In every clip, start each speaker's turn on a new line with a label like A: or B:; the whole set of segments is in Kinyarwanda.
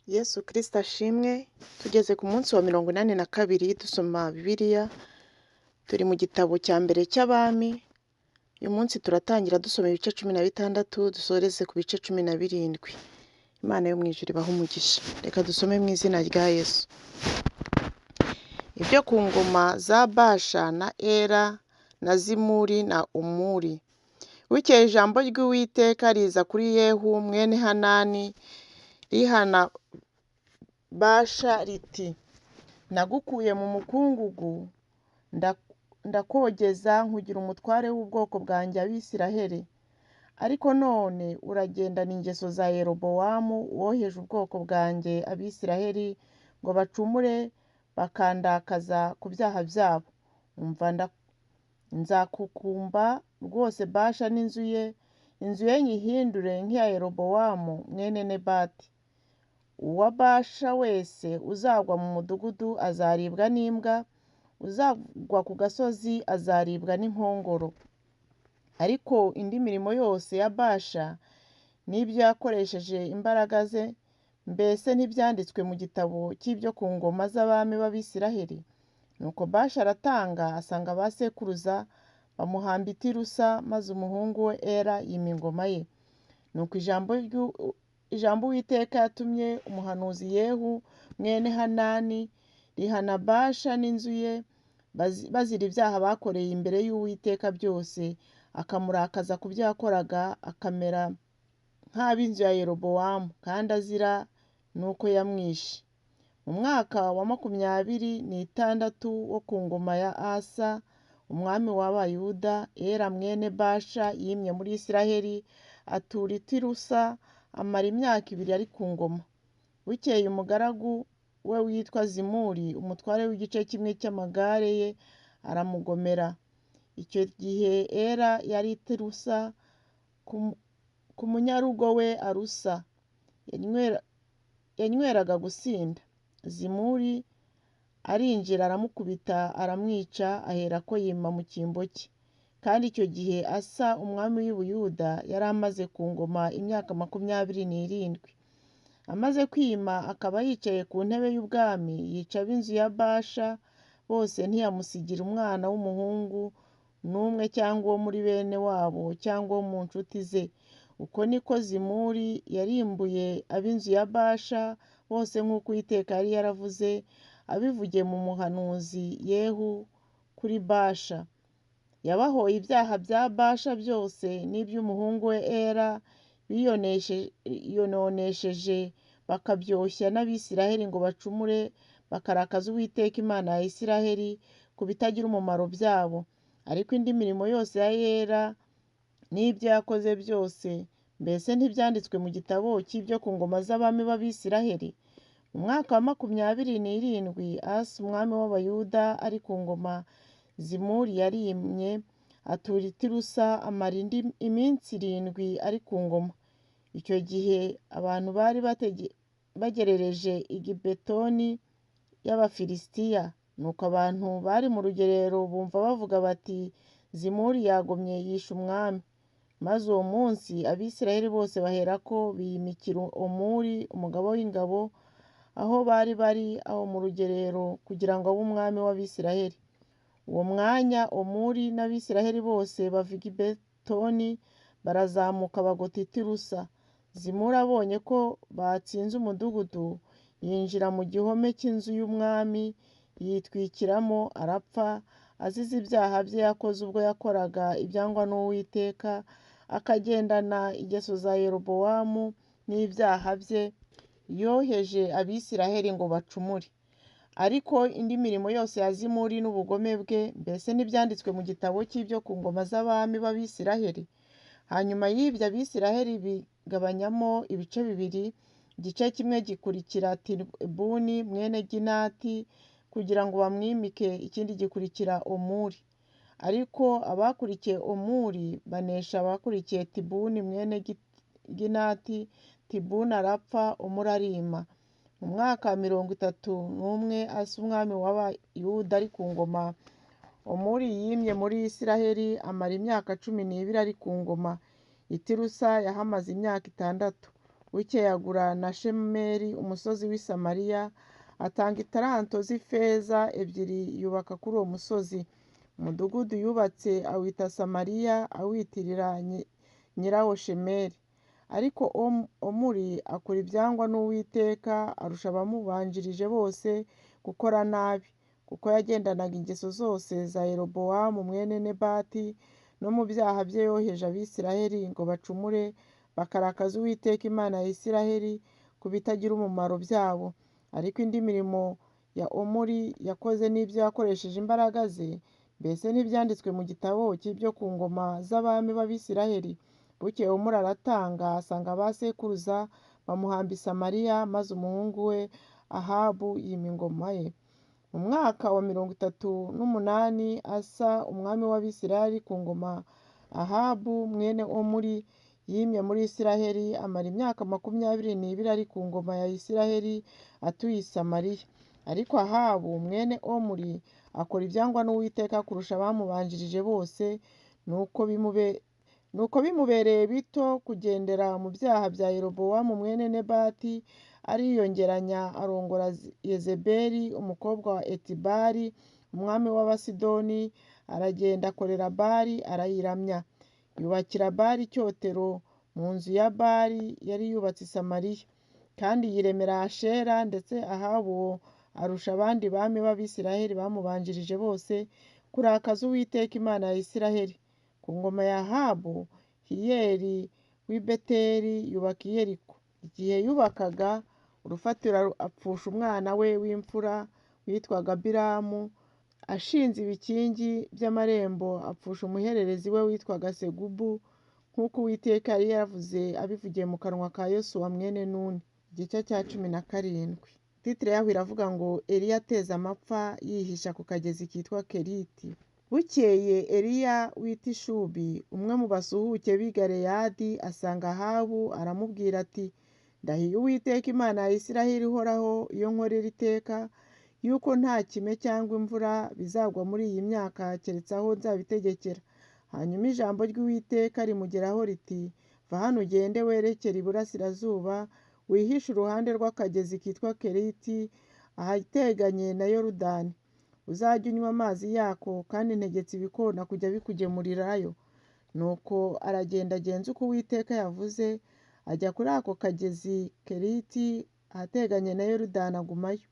A: Yesu Kristo ashimwe, tugeze ku munsi wa 82 dusoma Bibiliya, turi mu gitabo cya mbere cy'Abami, uyu munsi turatangira dusoma ibice 16 dusoreze ku bice 17. Imana yo mu ijuru ibahe umugisha. Reka dusome mu izina rya Yesu. Ibyo ku ngoma za Basha na Ela na Zimuri na Omuri. Bukeye ijambo ry'Uwiteka riza kuri Yehu mwene Hanani rihana Basha riti: Nagukuye mu mukungugu ndakogeza nkugira umutware w'ubwoko bwanjye Abisiraheli. Ariko none uragendana ingeso za Yerobowamu woheje ubwoko bwanjye Abisiraheli ngo bacumure bakandakaza ku byaha byabo. Umva nzakukumba rwose Basha n'inzu ye, inzu ye nyihindure nk'iya Yerobowamu mwene Nebati. Uwa Basha wese uzagwa mu mudugudu azaribwa n'imbwa, uzagwa ku gasozi azaribwa n'inkongoro. Ariko indi mirimo yose ya Basha n'ibyo yakoresheje imbaraga ze, mbese ntibyanditswe mu gitabo cy'ibyo ku ngoma z'abami b'Abisiraheli? Nuko Basha aratanga asanga ba sekuruza, bamuhamba i Tirusa, maze umuhungu we Ela yima ingoma ye. Nuko ijambo Uwiteka yatumye umuhanuzi Yehu mwene Hanani rihana Basha n'inzu ye bazira ibyaha bakoreye imbere y'Uwiteka byose, akamurakaza ku byo yakoraga, akamera nk'ab'inzu ya Yerobowamu, kandi azira n'uko yamwishe. Mu mwaka wa 26 wo ku ngoma ya Asa umwami w'Abayuda, Ela mwene Basha yimye muri Isiraheli, atura i Tirusa, amara imyaka 2 ari ku ngoma. Bukeye umugaragu we witwa Zimuri, umutware w'igice kimwe cy'amagare ye, aramugomera. Icyo gihe Ela yari i Tirusa ku munyarugo we Arusa, yanyweraga gusinda. Zimuri arinjira aramukubita aramwica, aherako yima mu cyimbo cye. Kandi icyo gihe Asa umwami w'i Buyuda yari amaze ku ngoma imyaka 27. Amaze kwima akaba yicaye ku ntebe y'ubwami, yica ab'inzu ya Basha bose, ntiyamusigira umwana w'umuhungu n'umwe cyangwa uwo muri bene wabo cyangwa uwo mu nshuti ze. Uko niko Zimuri yarimbuye ab'inzu ya Basha bose nk'uko Uwiteka yari yaravuze abivugiye mu muhanuzi Yehu kuri Basha. Yabahoye ibyaha bya Basha byose n'iby'umuhungu we Ela biyononesheje, bakabyoshya n'Abisiraheli ngo bacumure, bakarakaza Uwiteka Imana ya Isiraheli ku bitagira umumaro byabo. Ariko indi mirimo yose ya Ela n'ibyo yakoze byose, mbese ntibyanditswe mu gitabo cy'ibyo ku ngoma z'abami b'Abisiraheli? Mu mwaka wa 27 Asa umwami w'Abayuda ari ku ngoma, Zimuri yarimye atura i Tirusa, amara indi iminsi 7 ari ku ngoma. Icyo gihe abantu bari bagerereje i Gibetoni y'Abafilisitiya. Nuko abantu bari mu rugerero bumva bavuga bati: Zimuri yagomye yishe umwami. Maze uwo munsi Abisiraheli bose baherako biyimikira Omuri umugaba w'ingabo, aho bari bari aho mu rugerero, kugira ngo abe umwami w'Abisiraheli. Uwo mwanya Omuri n'Abisiraheli bose bava i Gibetoni barazamuka bagota i Tirusa. Zimuri abonye ko batsinze umudugudu, yinjira mu gihome cy'inzu y'umwami, yitwikiramo arapfa, azize ibyaha bye yakoze ubwo yakoraga ibyangwa n'Uwiteka, akagendana ingeso za Yerobowamu n'ibyaha bye yoheje Abisiraheli ngo bacumure. Ariko indi mirimo yose ya Zimuri n'ubugome bwe, mbese ntibyanditswe mu gitabo cy'ibyo ku ngoma z'abami b'Abisiraheli? Hanyuma y'ibyo Abisiraheli bigabanyamo ibice bibiri, igice kimwe gikurikira Tibuni mwene Ginati kugira ngo bamwimike, ikindi gikurikira Omuri. Ariko abakurikiye Omuri banesha abakurikiye Tibuni mwene Ginati, Tibuni arapfa, Omuri arima. Mu mwaka wa 31 Asa umwami w'Abayuda ari ku ngoma, Omuri yimye muri Isiraheli amara imyaka 12 ari ku ngoma. I Tirusa yahamaze imyaka 6. Bukeye agura na Shemeri umusozi w'i Samariya, atanga italanto z'ifeza 2 yubaka kuri uwo musozi. Umudugudu yubatse awita Samariya, awitirira nyirawo Shemeri. Ariko Omuri akora ibyangwa n'Uwiteka, arusha abamubanjirije bose gukora nabi, kuko yagendanaga ingeso zose za Yerobowamu mwene Nebati, no mu byaha bye yoheje Abisiraheli ngo bacumure, bakarakaza Uwiteka Imana ya Isiraheli ku bitagira umumaro byabo. Ariko indi mirimo ya Omuri yakoze n'ibyo yakoresheje imbaraga ze, mbese ntibyanditswe mu gitabo cy'ibyo ku ngoma z'abami b'Abisiraheli? Bukeye Omuri aratanga, asanga ba sekuruza, bamuhamba i Samariya, maze umuhungu we Ahabu yima ingoma ye. Mu mwaka wa 38 Asa umwami w'Abisiraheli ku ngoma, Ahabu mwene Omuri yimye muri Isiraheli, amara imyaka 22 ari ku ngoma ya Isiraheli atuye i Samariya. Ariko Ahabu mwene Omuri akora ibyangwa n'Uwiteka kurusha abamubanjirije bose, nuko bimubereye bito kugendera mu byaha bya Yerobowamu mwene Nebati, ariyongeranya arongora Yezebeli umukobwa wa Etibali umwami w'Abasidoni, aragenda akorera Bali arayiramya. Yubakira Bali icyotero mu nzu ya Bali yari yubatse i Samariya, kandi yiremera Ashera. Ndetse Ahabu arusha abandi bami b'Abisiraheli bamubanjirije bose kurakaza Uwiteka Imana ya Isiraheli. Ku ngoma ya Ahabu, Hiyeli w'i Beteli yubaka i Yeriko. Igihe yubakaga urufatiro apfusha umwana we w'imfura witwaga Abiramu, ashinze ibikingi by'amarembo apfusha umuhererezi we witwaga Segubu, nk'uko Uwiteka yari yaravuze abivugiye mu kanwa ka Yosuwa mwene Nuni. Igice cya 17. Titire yaho iravuga ngo Eliya ateza amapfa yihisha ku kagezi kitwa Keriti. Bukeye Eliya w'i Tishubi, umwe mu basuhuke b'i Galeyadi, asanga Ahabu aramubwira ati: Ndahiye Uwiteka Imana ya Isiraheli ihoraho, iyo nkorera iteka, yuko nta kime cyangwa imvura bizagwa muri iyi myaka keretse aho nzabitegekera. Hanyuma ijambo ry'Uwiteka rimugeraho riti: Va hano ugende werekere iburasirazuba, wihishe uruhande rw'akagezi kitwa Keriti, ahateganye na Yorodani. Uzajye unywa amazi yako, kandi ntegetse ibikona kujya bikugemurirayo. Nuko aragenda agenza uko Uwiteka yavuze, ajya kuri ako kagezi Keriti ahateganye na Yorodani agumayo.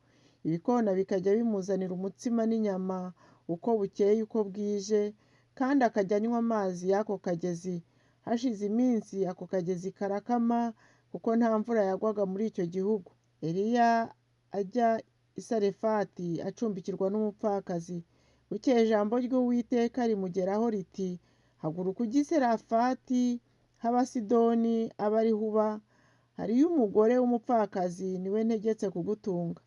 A: Ibikona bikajya bimuzanira umutsima n'inyama uko bukeye uko bwije, kandi akajya anywa amazi y'ako kagezi. Hashize iminsi ako kagezi karakama, kuko nta mvura yagwaga muri icyo gihugu. Eliya ajya i Sarefati acumbikirwa n'umupfakazi. Bukeye ijambo ry'Uwiteka rimugeraho riti: Haguruka ujye i Sarefati h'Abasidoni abe ariho uba, hariyo umugore w'umupfakazi, ni we ntegetse kugutunga.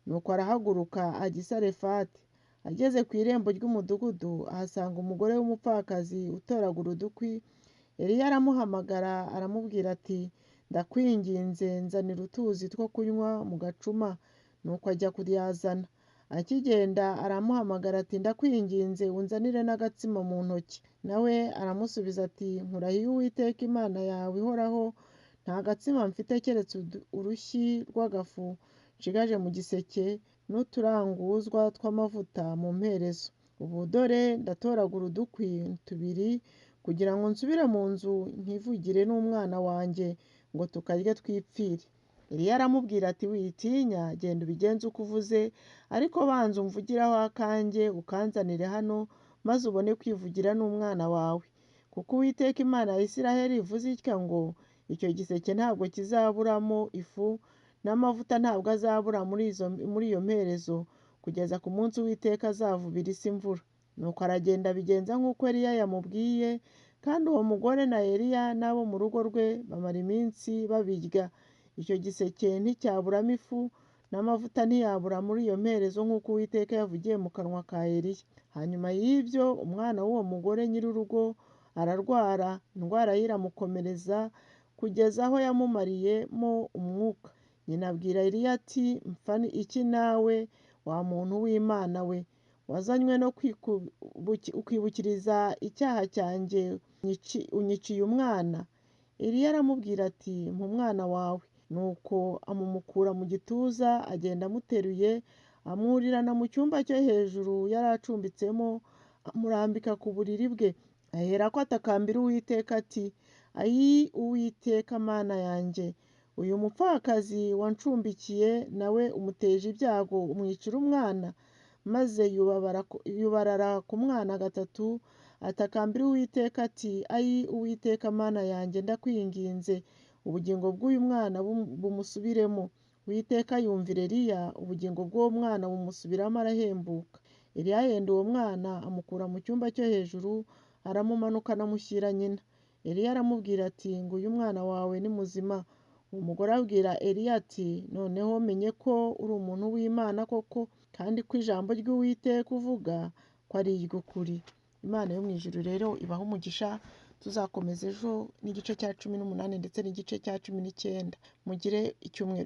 A: Nuko arahaguruka ajya i Sarefati. Ageze ku irembo ry'umudugudu ahasanga umugore w'umupfakazi utoragura udukwi. Eliya aramuhamagara aramubwira ati: Ndakwinginze nzanira utuzi two kunywa mu gacuma. Nuko ajya kuyazana. Akigenda aramuhamagara ati: Ndakwinginze unzanire n'agatsima mu ntoki. Nawe aramusubiza ati: Nkurahiye Uwiteka Imana yawe ihoraho, nta gatsima mfite keretse urushyi rw'agafu nshigaje mu giseke n'uturanguzwa tw'amavuta mu mperezo. Ubu dore ndatoragura udukwi tubiri kugira ngo nsubire mu nzu nkivugire n'umwana wanjye ngo tukarye twipfire. Eliya aramubwira ati: Witinya, genda ubigenze uko uvuze, ariko banza umvugireho akanjye ukanzanire hano, maze ubone kwivugira n'umwana wawe. Kuko Uwiteka Imana ya Isiraheli ivuze itya ngo: Icyo giseke ntabwo kizaburamo ifu, n'amavuta ntabwo azabura muri iyo mperezo, kugeza ku munsi Uwiteka azavubira isi imvura. Nuko aragenda abigenza nk'uko Eliya yamubwiye, kandi uwo mugore na Eliya n'abo mu rugo rwe bamara iminsi babirya. Icyo giseke nticyaburamo ifu, n'amavuta ntiyabura muri iyo mperezo nk'uko Uwiteka yavugiye mu kanwa ka Eliya. Hanyuma y'ibyo umwana w'uwo mugore nyir'urugo ararwara, indwara ye iramukomereza kugeza aho yamumariyemo umwuka. Nyina abwira Eliya ati: Mpfa iki nawe, wa muntu w'Imana we, wazanywe no kwibukiriza icyaha cyanjye unyiciye umwana? Eliya aramubwira ati: Mpa umwana wawe. Nuko amumukura mu gituza, agenda amuteruye, amwurirana mu cyumba cyo hejuru yari acumbitsemo, amurambika ku buriri bwe. Aherako atakambira Uwiteka ati: "Ayi Uwiteka Mana yanjye, uyu mupfakazi wancumbikiye nawe umuteje ibyago umwicira umwana." Maze yubarara ku mwana gatatu, atakambira Uwiteka ati: "Ayi Uwiteka Mana yanjye, ndakwinginze, ubugingo bw'uyu mwana bumusubiremo." Uwiteka yumvira Eliya, ubugingo bw'uwo mwana bumusubiramo arahembuka. Eliya yenda uwo mwana amukura mu cyumba cyo hejuru, aramumanukana amushyira nyina. Eliya aramubwira ati: "Nguyu umwana wawe ni muzima." Uwo mugore abwira Eliya ati: "Noneho menye ko uri umuntu w'Imana koko, kandi ko ijambo ry'Uwiteka uvuga ko ari iry'ukuri." Imana yo mu ijuru rero ibahe umugisha, tuzakomeza ejo n'igice cya 18 ndetse n'igice cya 19. Mugire icyumweru.